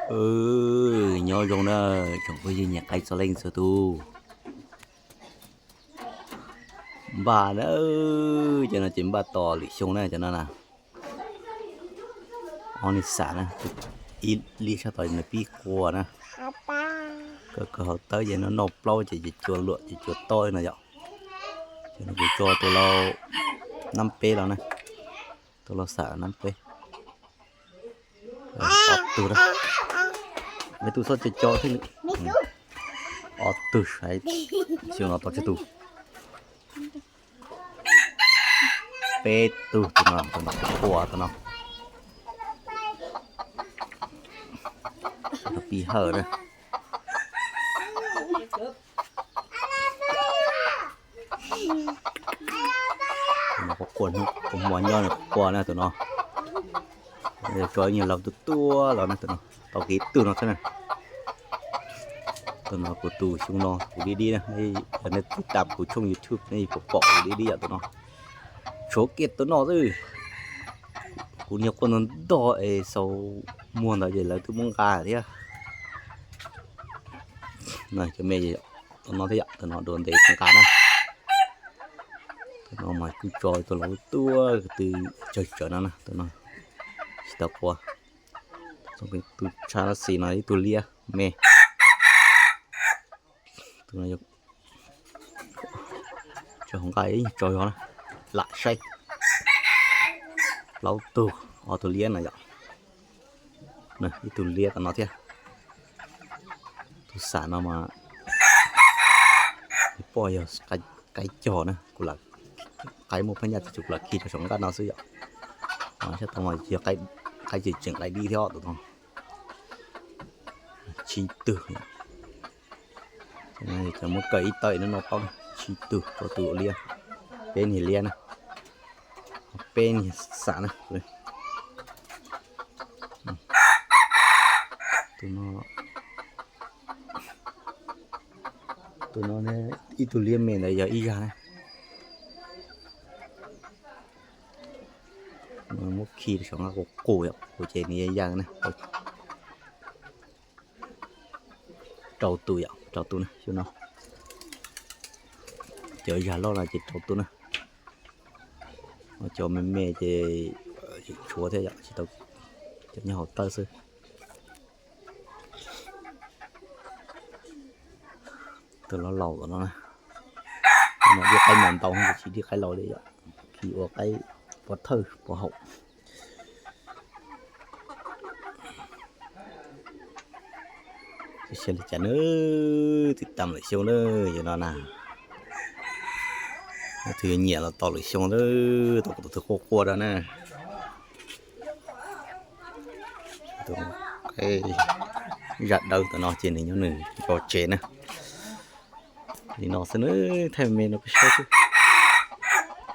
Nyob zoo na, tsoom phooj ywg nyiam qaib txog leej txhua tus. Npaj na, cov no ces npaj tos lwm xyoo na cov no na. Ob niag xam na, ib lij sab tod nws pib qua na. Kawg kawg hauv tawb ces no noj plaub ces ces cua luam ces cua tob no yom. Ces no kuv tso tus lau nab peb los na, tus lau xam nab peb. Ob tug na, me tub txhob co co thiab. Ob tug saib, xyoo no tau tsib tug. Peb tug, tus no, tus no qua tus no. Tus no pib hawm na. Tus no qua hnub, tus hmo nyob nws qua na tus no. Tso ib nyuag lau tuaj tuaj los na tus no. Tau kev tug no xwb na. Tus no kuv tus xyoo no kuv dib dib na, yog nej tib tam kuv tshooj YouTube nej yuav pom kuv dib dib yom tus no. Tshuav kiag tus no xwb. Kuv niag quaj ntog ntog es xaus muag ntawd ces lawv twb muab nqa thiab. Cov me tus no thiab yom, tus no dua ntev nqa na. Tus no mas kuj tso tus lau tuaj twb tsawg tsawg no na, tus no tsis tau qua. Tus tshaj xis no ib tug liab me. Tus no tso hauv nqaij ib tso zog na, lam saib. Plaub tug, ob tug liab no yom. Ib tug liab tom no thiab. Tus xam no mas poj yog qaib cog na, kuv lam, qaib muaj phab nyaj ces kuv lam khi rau saum nqaj no xwb yom. Sab tod mas yog qaib tseem qaib dib thiab tus no. Tsib tug. Cov muab kaw ib tawm no no paub, tsib tug, rau tus liab, peb niag liab na, peb niag xam na. Tus no, tus no ib tug liab me ntawd yog ib zag na. Muab khi rau saum nqaj qus qus yom, qus ces nws yaj yaj na. Rau tus yom, rau tus na xyoo no. Cov zag loj no ces rau tus na. Cov me me ces tshuav thiab yom, tsis tau, cov nyob hauv tawb xwb. Tus laus laus tom no na. Dib qaib mas ntau, tsis dib qaib laus li yom, khi ua qaib pov thawj pov haum. Xyov li cas na, tiv tam lwm xyoo na, yog no na. Tus nyiam los tos lwm xyoo na, tos kuv tus twg quaj quaj rau na. Zaj dawb tom no ces nws nyob nws nco tsev na. Li no xwb na, thaij me no peb saib xwb.